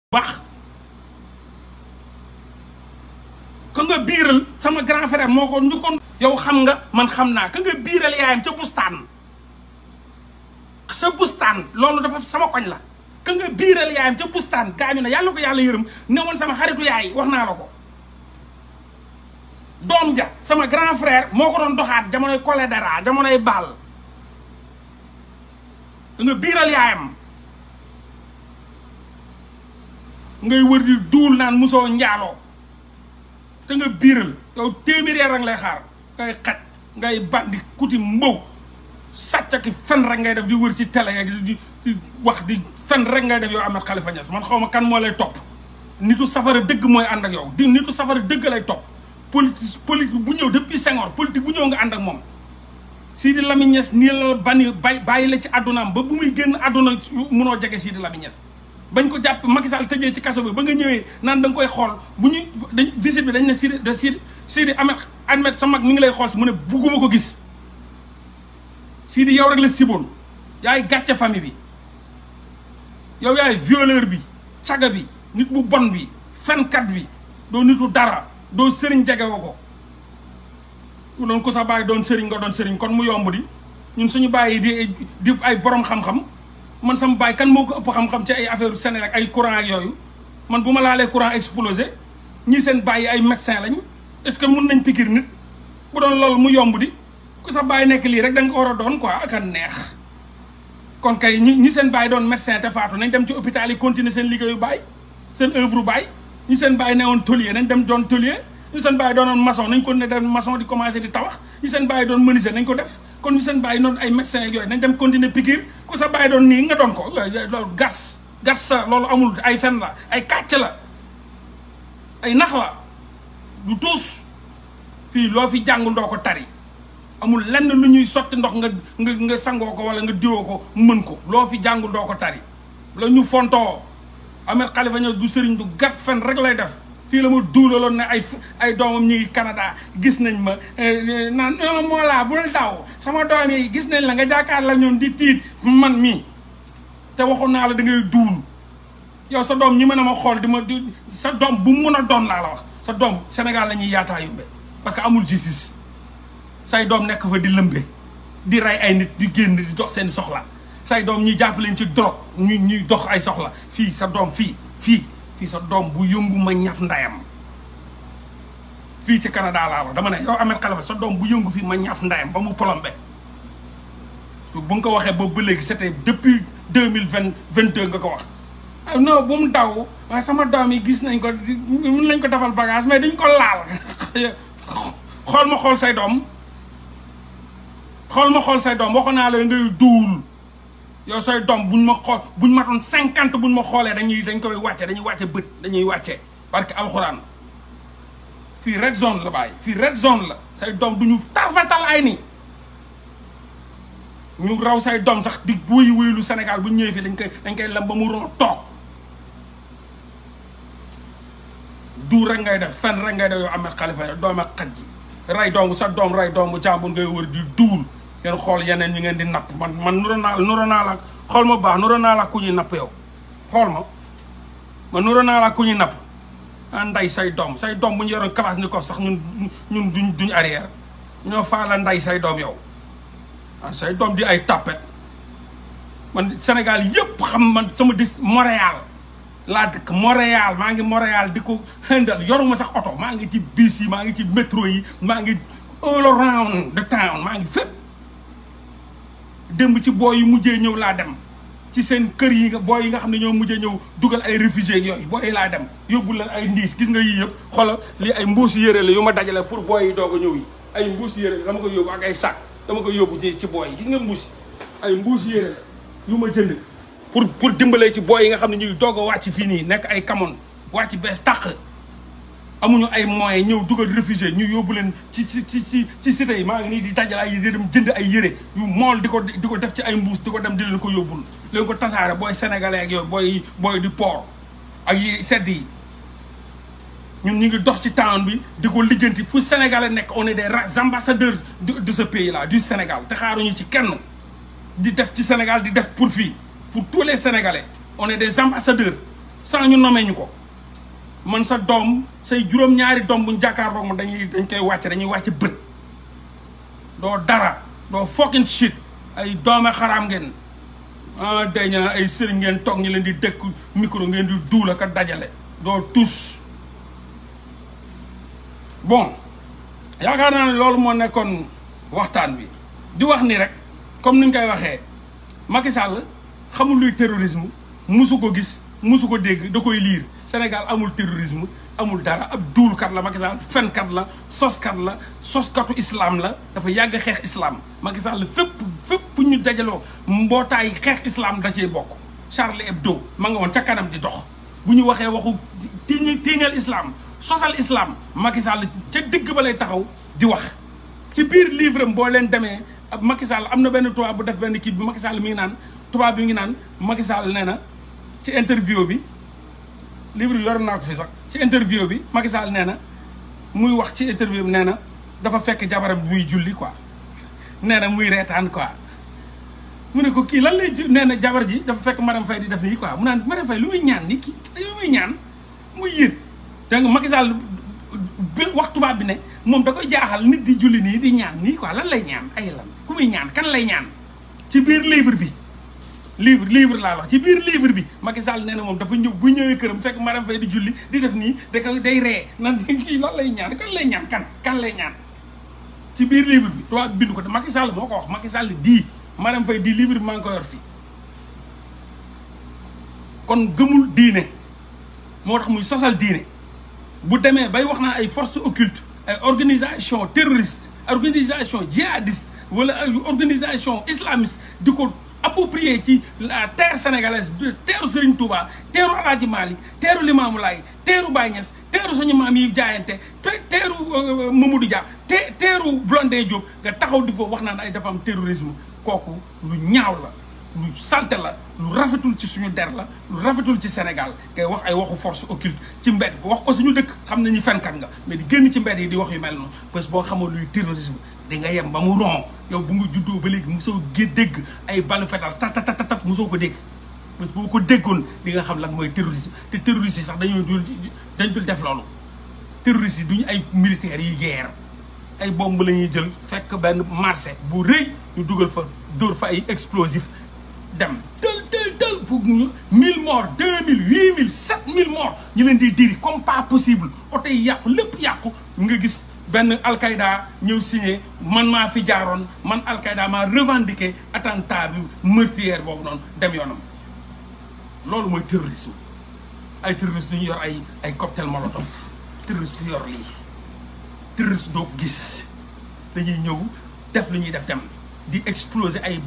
baax ka nga biiral sama grand frère moo ko njëkkoon yow xam nga man xam naa ka nga biiral yaayam ca bustaan sa bustaan loolu dafa sama koñ la ka nga biiral yaayam ca bustaan gaañu na yàlla ko yàlla yërëm ne woon sama xaritu yaay wax naa la ko doom ja sama grand frère moo ko doon doxaat jamonoy choléra jamonoy baal da nga biiral yaayam ngay wër di duul naan musoo njaaloo te nga biiral yow téeméeri rek lay xaar ngay xaj ngay bandi kuti mbow sàcc ki fen rek ngay def di wër ci télé yeeg di wax di fen rek ngay def yow Ahmed Khalifa Niass man xaw ma kan moo lay topp nitu safara dëgg mooy ànd ak yow di nitu safara dëgg lay topp politique bu ñëw depuis Senghor politique bu ñëw nga ànd ak moom Sidi Lamine Niass nii la bani bàyyi la ci àddunaam ba bu muy génn àdduna munoo jege Sidi Lamine Niass bañ ko jàpp Macky Sall tëjee ci kaso bi ba nga ñëwee naan da nga koy xool bu ñu dañ visite bi dañ ne Sidi Ahmed sa mag mi ngi lay xool si mu ne bugguma ko gis Sidi yow rek la siboon yaay gàcce famille bi yow yaay violeur bi caga bi nit bu bon bi fenkat bi doo nitu dara doo sëriñ jegewoo ko ku doon ko sa bàyyi doon sëriñ nga doon sëriñ kon mu yomb di ñun suñu bàyyi di ay borom xam-xam man sama baay kan moo ko ëpp xam-xam ci ay affaire Sénégal ay courant ak yooyu man bu ma laalee courant explosé ñii seen baay ay médecin lañ est-ce que mun nañ piqûre nit bu doon loolu mu yomb di ku sa baay nekk lii rek da nga ko war a doon quoi ak a neex kon kay ñi seen baay doon médecin te faatu nañ dem ci hôpital yi continuer seen liggéeyu baay seen œuvre baay ñi seen baay newoon tôlier nañ dem doon tôlier ñi seen baay doonoon maçon nañ ko ne dem maçon di commencé di tabax ñi seen baay doon menuisier nañ ko def kon ñu seen bàyyi noonu ay médecins ak yooyu nañ dem continuer piqûre ku sa bàyyi doon nii nga doon ko loolu gas sa loolu amul ay fen la ay kàcc la ay nax la du tuus fii loo fi jàngul doo ko tari amul lenn lu ñuy sotti ndox nga sangoo ko wala nga diwoo ko mën ko loo fi jàngul doo ko tari la ñu fontoo Ahmed Khalifa Niass du sëriñ du gat fen rek lay def fii la ma duulaloon ne ay doomam ñi ngi Canada gis nañ ma naan Mollah bul daw sama doom yi gis nañ la nga jàkkaar la ñoom di tiit man mii te waxoon naa la da ngay duul yow sa doom ñi mën a ma xool sa doom bu mun a doon laa la wax sa doom Sénégal la ñuy yaataa yóbbe parce que amul justice say doom nekk fa di lëmbe di rey ay nit di génn di dox seen soxla say doom ñuy jàpp leen ci drogue ñuy dox ay soxla fii sa doom fii sa doom bu yëngu ma ñaf ndayam fii ci Canada laa wax dama ne yow Ahmed Khalifa sa doom bu yëngu fii ma ñaf ndayam ba mu plombé bu nga ko waxee boobu ba léegi c'était depuis 2022 nga ko wax non bu mu daw waaye sama doom yi gis nañ ko mun nañ ko defal bagage mais dañ ko laal xool ma xool say doom waxoon naa la ngay duul yow say doom buñ ma xool buñ matoon 50 buñ ma xoolee dañ koy wàcce dañuy wàcce bët dañuy wàcce parce que alxuraan fii red zone la bàyyi fii red zone la say doom duñu tarfatal ay nii ñu raw say doom sax di wéyu Sénégal bu ñëwee fii dañ koy lam ba mu ron toog du rek ngay def fen rek ngay def yow Ahmed Khalifa doom ak xaj ji ray doom sa doom ray doom bu jàmbur ngay wër di duul ngeen xool yeneen ñi ngeen di napp man nuro naa la xool ma baax nuro naa la ku ñuy napp yow xool ma nuro naa la ku ñuy napp nday say doom bu ñu yoroon classe ni ko sax ñun duñ arrière ñoo faa la nday say doom yow say doom di ay tapet man Sénégal yëpp xam man sama Montréal laa dëkk Montréal maa ngi Montréal di ko handal yoruma sax oto maa ngi ci bus yi maa ngi ci métro yi maa ngi all around the town maa ngi fépp démb ci booy yi mujjee ñëw laa dem ci seen kër yi booy yi nga xam ne ñoo mujjee ñëw dugal ay réfugiés yooyu booy yi laa dem yóbbu leen ay ndiis gis nga yii yëpp xoolal lii ay mbuusi yére la yu ma dajale pour booy yi doog a ñëw yi ay mbuusi yére la dama ko yóbbu ak ay sac dama ko yóbbu ci booy yi gis nga mbuusi ay mbuusi yére la yu ma jënd pour dimbalee ci booy yi nga xam ne ñuy doog a wàcc fii nii nekk ay kamoon wàcc bees tàq amuñu ay moyens ñëw dugal réfugié ñu yóbbu leen ci cité yi maa ngi nii di dajal ay di dem jënd ay yére yu mool di ko def ci ay mbuus di ko dem di leen ko yóbbul leen ko tasaare booy sénégalais ak yooyu booy di port ak yi sedd yi ñun ñu ngi dox ci town bi di ko lijjanti fu sénégalais nekk on est des ambassadeurs de ce pays là du Sénégal te xaaruñu ci kenn di def ci Sénégal di def pour fii pour tous les sénégalais on est des ambassadeurs sans ñu nomee ñu ko man sa doom say juróom-ñaari doom buñ jàkkaarloo ma dañ koy wàcc dañuy wàcc bët doo dara doo fucking shit ay doome xaraam ngeen day ñaa ay sëriñ ngeen toog ñi leen di dëkk micro ngeen di duula ka dajale doo tus bon yaakaar naa ne loolu moo nekkoon waxtaan bi di wax ni rek comme ni ñu koy waxee Macky Sall xamul luy terrorisme musu ko gis musu ko dégg da koy liir Sénégal amul terrorisme amul dara ab duulkat la Macky Sall fenkat la soskatu islam la dafa yàgg xeex islam Macky Sall fépp fu ñu dajaloo mbootaay xeex islam da cee bokk Charlie Hebdo ma nga woon ca kanam di dox bu ñu waxee waxu tiiñal islam sosal islam Macky Sall ca dëgg ba lay taxaw di wax ci biir livre am boo leen demee ab Macky Sall am na benn tubaab bu def benn kii bi Macky Sall mi ngi naan tubaab bi ngi naan Macky Sall nee na ci interview bi livre yor naa ko fi sax ci interview bi Macky Sall nee na muy wax ci interview bi nee na dafa fekk jabaram muy julli quoi nee na muy reetaan quoi mu ne ko kii lan lay nee na jabar ji dafa fekk Marème Faye di def nii quoi mu naan Marème Faye lu muy ñaan ni kii lu muy ñaan muy yéen dégg nga Macky Sall wax tubaab bi ne moom da koy jaaxal nit di julli nii di ñaan nii quoi lan lay ñaan ay lan ku muy ñaan kan lay ñaan ci biir livre bi livre laa wax ci biir livre bi Macky Sall nee na moom dafa ñëw bu ñëwee këram fekk Marème Faye di julli di def nii da ko day ree nan kii lan lay ñaan kan lay ñaan kan lay ñaan ci biir livre bi tubaab bi bind ko te Macky Sall moo ko wax Macky Sall di Marème Faye di livre bi maa ngi ko yor fii kon gëmul diine moo tax muy sosal diine bu demee bay wax naa ay forces occultes ay organisation terroriste organisation djihadiste wala ay organisation islamiste di ko approprié ci la terre sénégalaise teeru Serigne Touba teeru Alaaji Malick teeru Limamou Laye teeru Baye Niass teeru suñu maam yi jaayante teeru Mamadou Dia teeru Blondin Diop nga taxaw di foofu wax naan ay dafa am terrorisme kooku lu ñaaw la lu salte la lu rafetul ci suñu der la lu rafetul ci Sénégal ngay wax ay waxu force occulte ci mbedd wax ko suñu dëkk xam nañu fenkat nga mais di génn ci mbedd yi di wax yu mel noonu parce que boo xamoo luy terrorisme di nga yem ba mu ron yow bu nga juddoo ba léegi mosoo dégg ay balu fetal tat mosoo ko dégg parce que boo ko déggoon di nga xam lan mooy terrorisme te terroristes yi sax dañ dul def loolu terroristes yi duñu ay militaires yi guerre ay bomb la ñuy jël fekk benn marché bu rëy ñu dugal fa dóor fa ay explosif dem tël pour 1000 morts 2000 8000 7000 morts ñu leen di diri comme pas possible oto yi yàqu lépp yàqu nga gis benn Al-Qaïda ñëw signé man maa fi jaaroon man Al-Qaïda maa revendiqué attentat bi meurtrière boobu noonu dem yoonam loolu mooy terrorisme ay terroriste du ñu yor ay cocktail molotov terroriste du yor lii terroriste doo ko gis dañuy ñëw def lu ñuy def dem di exploser ay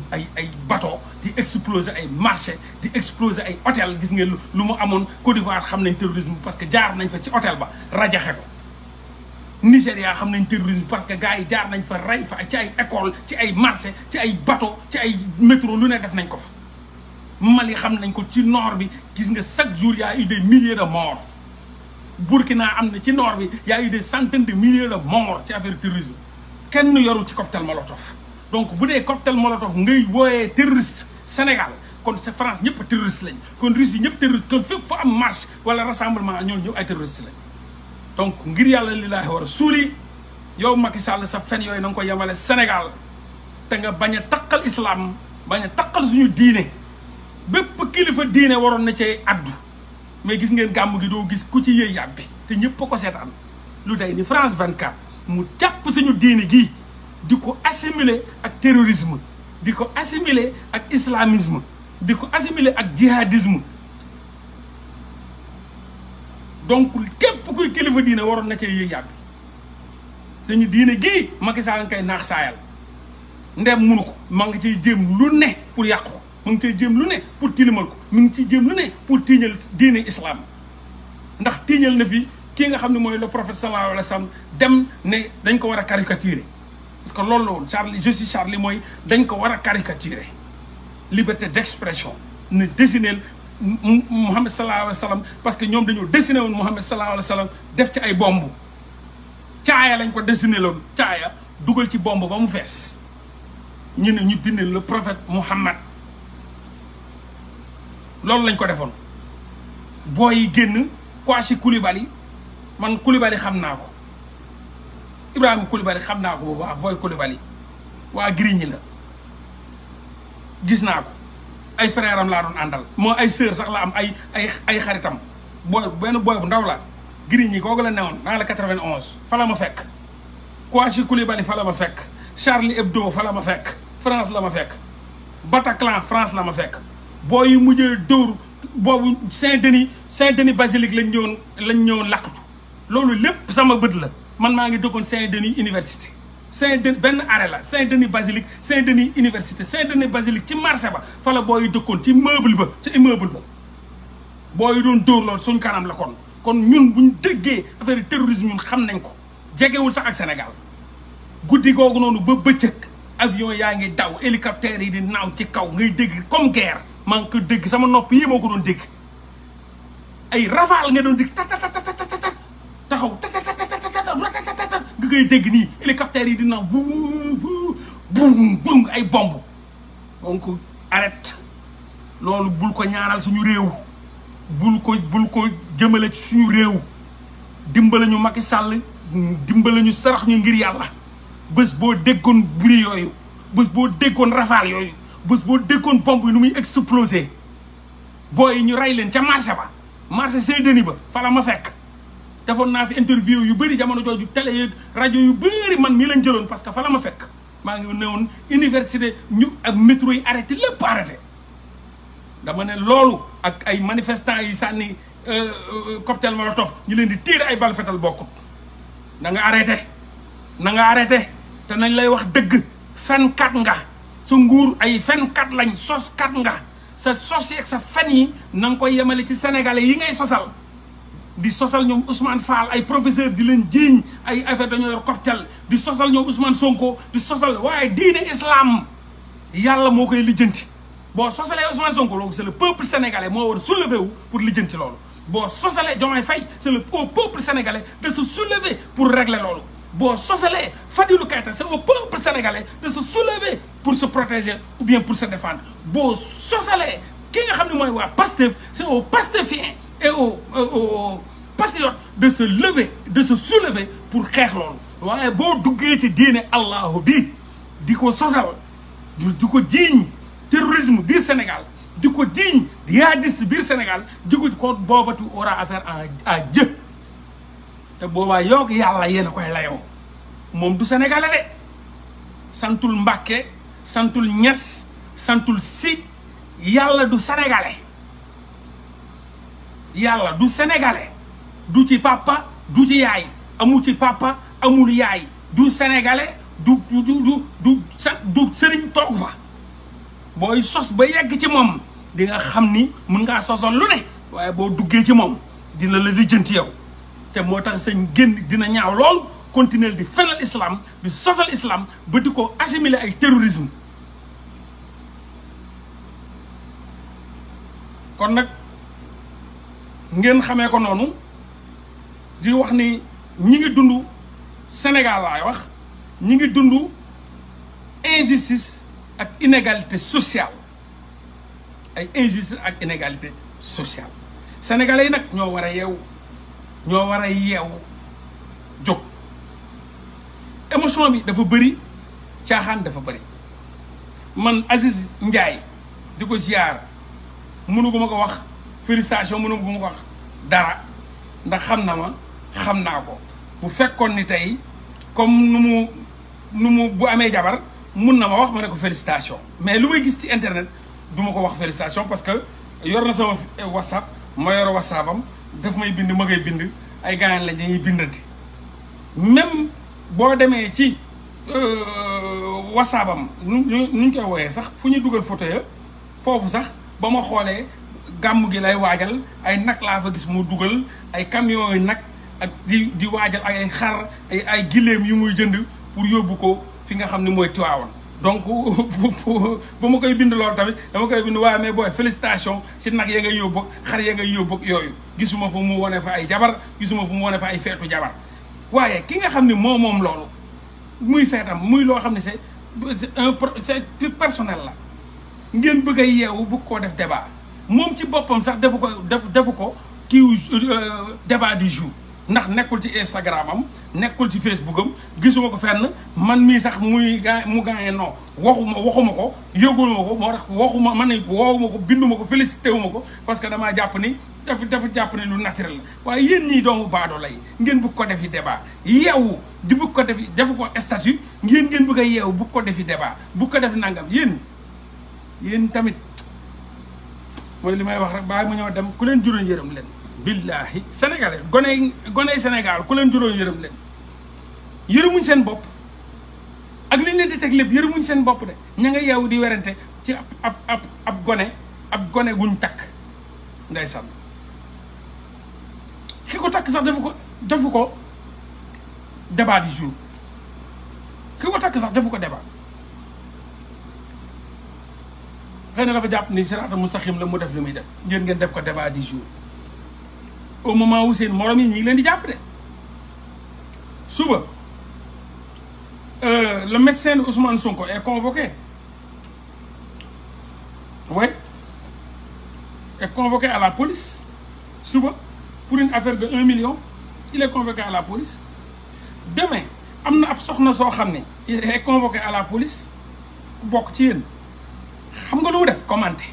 bateau di exploser ay marché di exploser ay hôtel gis ngeen lu mu amoon Côte d'Ivoire xam nañ terrorisme parce que jaar nañ fa ci hôtel ba rajaxe ko Nigéria xam nañ terrorisme parce que gars yi jaar nañ fa rey fa ci ay école ci ay marché ci ay bateau ci ay métro lu ne def nañ ko fa Mali xam nañ ko ci nord bi gis nga chaque jour y a eu des milliers de morts Burkina am na ci nord bi y a eu des centaines de milliers de morts ci affaire terrorisme kenn yoru ci cocktail molotov donc bu dee cocktail molotov ngay wooyee terroriste Sénégal kon c'est France ñëpp terroriste lañ kon Russie ñëpp terroriste kon fépp fa am marche wala rassemblement ñooñu ñëpp ay terroriste lañ donc ngir yàlla lillaahi wa rasuuli yow Macky Sall sa fen yooyu na nga ko yemale Sénégal te nga bañ a taqal islam bañ a taqal suñu diine bépp kilifa diine waroon na cee addu mais gis ngeen gàmm gi doo gis ku ci yëy yàbbi te ñëpp a ko seetaan lu day ni France 24 mu jàpp suñu diine gii di ko assimiler ak terrorisme di ko assimiler ak islamisme di ko assimiler ak jihadisme donc képp kuy kilifa diine waroon na cee yëy yàbbi suñu diine gii Macky Sall nga koy naax saayal ndem munu ko ma nga ciy jéem lu ne pour yàqu ko mu ngi ciy jéem lu ne pour tilimal ko mu ngi ciy jéem lu ne pour tiiñal diine islam ndax tiiñal na fi kii nga xam ne mooy le prophète sallallahu alayhi wa sallam dem ne dañ ko war a caricaturer parce que loolu la woon Charlie je suis Charlie mooy dañ ko war a caricaturer liberté d'expression ne dessiner Muhammad sallallahu alayhi wa sallam parce que ñoom dañoo dessiné woon Muhammad sallallahu alayhi wa sallam def ci ay bomb caaya lañ ko dessiné loon caaya dugal ci bomb ba mu fees ñu ne ñu bind le prophète Muhammad loolu lañ ko defoon booy yi génn Kouachi Koulibaly man Koulibaly xam naa ko Ibrahima Koulibaly xam naa ko bu baax booy Koulibaly waa Grigny la gis naa ko ay frère am laa doon àndal moo ay sœur sax la am ay xaritam booy benn booy bu ndaw la Grigny googu la newoon dans le 91 fa la ma fekk Kouachi Koulibaly fa la ma fekk Charlie Hebdo fa la ma fekk France la ma fekk Bataclan France la ma fekk booy yu mujjee dóor boobu Saint-Denis basilique lañ ñëwoon làqatu loolu lépp sama bët la man maa ngi dëkkoon Saint-Denis université Saint-Denis benn arrêt la Saint-Denis basilique Saint-Denis université Saint-Denis basilique ci marché ba fa la booy yu dëkkoon ci meuble ba ci immeuble ba booy yu doon dóor loolu suñ kanam la kon ñun buñ déggee affaire terrorisme ñun xam nañ ko jegewul sax ak Sénégal guddi googu noonu ba bëccëg avion yaa ngi daw hélicoptère yi di naaw ci kaw ngay dégg comme guerre maa ngi ko dégg sama nopp yi moo ko doon dégg ay rafale nga doon dégg taxaw nga koy dégg nii hélicoptère yi di naaw bum bum ay bomb donc arrête loolu bul ko ñaanal suñu réew bul ko jëmale ci suñu réew dimbale ñu Macky Sall dimbale ñu sarax ñu ngir yàlla bés boo déggoon bruit yooyu bés boo déggoon rafale yooyu bés boo déggoon bombe yi nu muy explosé booy ñu rey leen ca marché ba marché Saint-Denis ba fa la ma fekk defoon naa fi interview yu bëri jamono jooju télé yeeg rajo yu bëri man mii lañ jëloon parce que fa la ma fekk maa ngi newoon université ñu ak métro yi arrêté lépp arrêté dama ne loolu ak ay manifestants yi sànni cocktail molotov ñu leen di tiir ay bal fetal bokkut na nga arrêté te nañ lay wax dëgg fenkat nga sa nguur ay fenkat lañ soskat nga sa sos yeeg sa fen yi na nga koy yemale ci sénégalais yi ngay sosal di sosal ñoom Ousmane Fall ay professeur di leen jiiñ ay affaire dañoo yor cocktail di sosal ñoom Ousmane Sonko di sosal waaye diine islam yàlla moo koy lijjanti boo sosalee Ousmane Sonko loolu c'est le peuple sénégalais moo war a soulever wu pour lijjanti loolu boo sosalee Diomaye Faye c'est le peuple sénégalais de se soulever pour régler loolu boo sosalee Fadilou Keïta c'est au peuple sénégalais de se soulever pour se protéger ou bien pour se défendre boo sosalee ki nga xam ne mooy waa Pastef c'est aux Pastefiens et aux patriotes de se lever de se soulever pour xeex loolu waaye boo duggee ci diine allahu bi di ko sosal di ko jiiñ terrorisme biir Sénégal di ko jiiñ djihadiste biir Sénégal di ko booba tu aura affaire à Dieu te boobaa yow yàlla yéen a koy layoo moom du sénégalais de santul Mbàkke santul Ñas santul Si yàlla du sénégalais yàlla du sénégalais du ci papa du ci yaay amul ci papa amul yaay du sénégalais du sëriñ toog fa booy sos ba yegg ci moom di nga xam ni mun ngaa sosoon lu ne waaye boo duggee ci moom dina la lijjanti yow te moo tax sañ génn dina ñaaw loolu continuer di fenal islam di sosal islam ba di ko assimiler ay terrorisme kon nag ngeen xamee ko noonu di wax ni ñi ngi dund Sénégal laay wax ñi ngi dund injustice ak inégalité sociale ay injustice ak inégalité sociale sénégalais yi nag ñoo war a yeewu jóg émotion bi dafa bëri caaxaan dafa bëri man Aziz Ndiaye di ko ziar mënuguma ko wax félicitation mënuguma ko wax dara ndax xam na ma xam naa ko bu fekkoon ni tey comme nu mu bu amee jabar mun na ma wax ma ne ko félicitation mais lu may gis ci internet du ma ko wax félicitation parce que yor na sama whatsapp ma yor whatsappam daf may bind ma koy bind ay gaañ lañ dañuy bindante même boo demee ci whatsappam nuñ koy wooyee sax fu ñu dugal photo ya foofu sax ba ma xoolee gàmm gi lay waajal ay nag laa fa gis mu dugal ay camions yu nag ak di waajal ay xar ay giléem yu muy jënd pour yóbbu ko fi nga xam ne mooy Tiwaawan donc ba ma koy bind loolu tamit dama koy bind waaye mais booy félicitation ci nag ya ngay yóbbu xar ya ngay yóbbu yooyu gisuma fa mu wane fa ay jabar gisuma fa mu wane fa ay feetu jabar waaye ki nga xam ne moom loolu muy feetam muy loo xam ne c'est personnel la ngeen bëgg a yeewu bëgg koo def débat moom ci boppam sax defu ko kiiw débat du jour ndax nekkul ci Instagram am nekkul ci Facebook am gisuma ko fenn man mii sax mu gaañee non waxuma ko yëguluma ko moo tax waxuma man ne woowuma ko binduma ko félicité wuma ko parce que damaa jàpp ni dafa jàpp ni lu naturel la waaye yéen ñii doomu baadoo lay ngeen bëgg ko defi débat yeewu di bëgg ko defi defu ko statut ngeen bëgg a yeewu bëgg ko defi débat bëgg ko def nangam yéen tamit mooy li may wax rek bàyyi ma ñëw dem ku leen juróon yërëm leen billahi sénégalais goney Sénégal ku leen juróon yërëm leen yërëmuñ seen bopp ak li ñu leen di teg lépp yërëmuñ seen bopp de ña nga yeewu di werante ci ab gone guñ takk ndeysaan ki ko takk sax defu ko débat du jour ki ko takk sax defu ko débat xëy na dafa jàpp ni sirata mustaqim la mu def li muy def ngeen def ko débat du jour au moment où seen morom yi ñi ngi leen di jàpp de suba le médecin de Ousmane Sonko est convoqué oui est convoqué à la police suba pour une affaire de 1 million il est convoqué à la police demain am na ab soxna soo xam ne il est convoqué à la police ku bokk ci yéen xam nga lu mu def commenté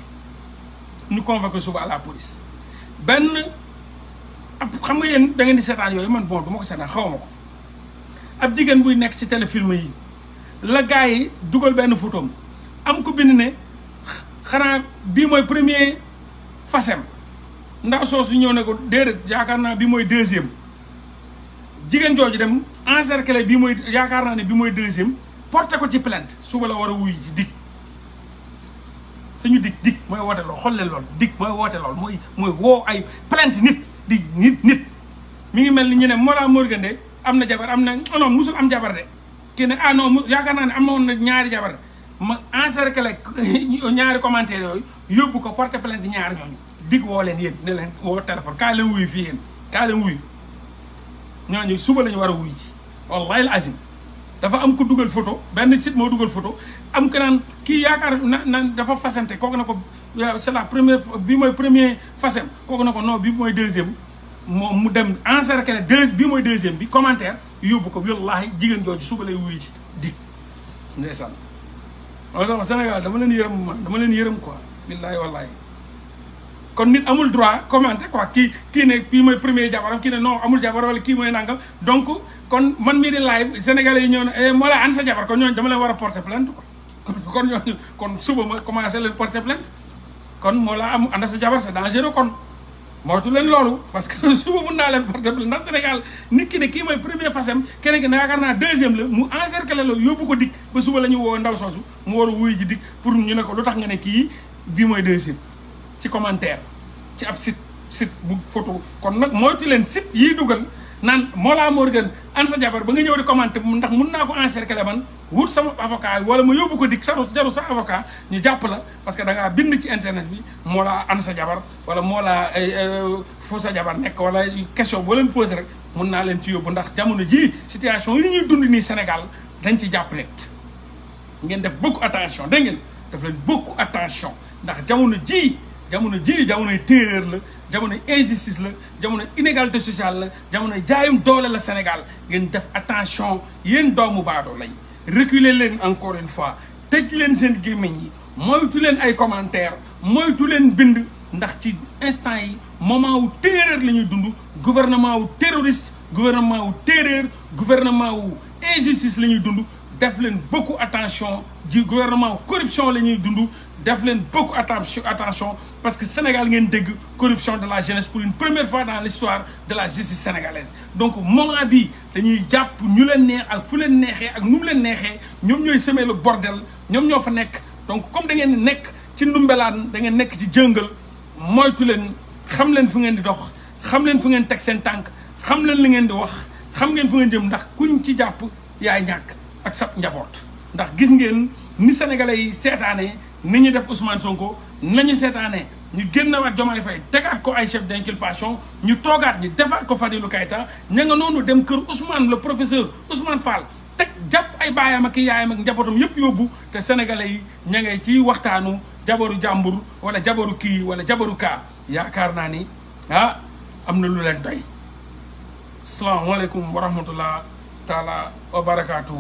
ñu convoqué suba à la police benn ab xam nga yéen da ngeen di seetaan yooyu man bon du ma ko seetaan xaw ma ko ab jigéen buy nekk ci téléfilm yi la gars yi dugal benn photom am ko bind ne xanaa bii mooy premier fasem ndaw soosu ñëw ne ko déedéet yaakaar naa bi mooy deuxième jigéen jooju dem encercler bii mooy yaakaar naa ne bi mooy deuxième porté ko ci plainte suba la war a wuy ji dig suñu dig mooy woote lool xool leen lool dig mooy woote lool mooy woo ay plainte nit di nit mi ngi mel ni ñu ne Mollah Morgun de am na jabar am na non musul am jabar de kii ne ah non yaakaar naa ne am na woon na ñaari jabar ma encercler ñaari commentaire yooyu yóbbu ko porté plainte ñaari ñooñu dig woo leen yéen ne leen woo téléphone kaa leen wuyu fii yéen kaa leen wuyu ñooñu suba la ñu war a wuyu ji wallahi al azim dafa am ko dugal photo benn site moo dugal photo am ko naan kii yaakaar na dafa fasante kooku na ko c'est la première bi mooy premier fasem kooku na ko non bi mooy deuxième moom mu dem encercler bi mooy deuxième bi commentaire yóbbu ko wallahi jigéen jooju suba lay wuyu ji dig ndeysaan loolu sax Sénégal dama leen yërëm quoi billahi wallahi kon nit amul droit commenter quoi kii ne kii mooy premier jabaram kii ne non amul jabar wala kii mooy nangam donc kon man mii di live sénégalais yi ñëw ne moo la an sa jabar kon ñooñu dama leen war a porter plainte quoi kon ñooñu kon suba ma commencé leen porter plainte kon moo la am ànd sa jabar c'est dangereux kon moytu leen loolu parce que suba mun naa leen porter plainte ndax Sénégal nit ki ne kii mooy premier fasem keneen ki ne yaakaar naa deuxième la mu encercler la yóbbu ko dig ba suba la ñu woo ndaw soosu mu war a wuyu ji dig pour ñu ne ko lu tax nga ne kii bii mooy deuxième ci commentaire ci ab site bu photo kon nag moytu leen site yiy dugal naan Mollah Morgun an sa jabar ba nga ñëw di commenter ndax mun naa ko encercler man wut sama avocat wala ma yóbbu ko dig jaru sa avocat ñu jàpp la parce que da ngaa bind ci internet bi Mollah an sa jabar wala Mollah fu sa jabar nekk wala question boo leen posé rek mun naa leen ci yóbbu ndax jamono ji situation yi ñuy dund nii Sénégal dañ ci jàpp nit ngeen def beaucoup attention dégg ngeen def leen beaucoup attention ndax jamonoy terreur la jamonoy injustice la jamonoy inégalité sociale la jamonoy jaayum doole la Sénégal ngeen def attention yéen doomu baadoo lay reculer leen encore une fois tëj leen seen gémmiñ yi moytu leen ay commentaires moytu leen bind ndax ci instant yi moment wu terreur la ñuy dund gouvernement wu terroriste gouvernement wu terreur gouvernement wu injustice la ñuy dund def leen beaucoup attention du gouvernement wu corruption la ñuy dund def leen beaucoup attention parce que Sénégal ngeen dégg corruption de la jeunesse pour une première fois dans l'histoire de la justice sénégalaise donc moment bi dañuy jàpp ñu leen neex ak fu leen neexee ak nu mu leen neexee ñoom ñooy semer le bordel ñoom ñoo fa nekk donc comme da ngeen nekk ci ndumbelaan da ngeen nekk ci jëngal moytu leen xam leen fu ngeen di dox xam leen fu ngeen teg seen tànk xam leen li ngeen di wax xam ngeen fu ngeen jëm ndax kuñ ci jàpp yaay ñàkk ak sab njaboot ndax gis ngeen ni sénégalais yi seetaanee ni ñu def Ousmane Sonko nañu seetaanee ñu génnewaat Diomaye Faye tegaat ko ay chef d'inculpation ñu toogaat ñi defaat ko Fadilou Keïta ña nga noonu dem kër Ousmane le professeur Ousmane Fall teg jàpp ay baayam ak yaayam ak njabootam yëpp yóbbu te sénégalais yi ña ngay ci waxtaanu jabaru jàmbur wala jabaru kii wala jabaru kaa yaakaar naa ni am na lu leen doy. salaamaaleykum wa rahmatullah taala wa barakaatu.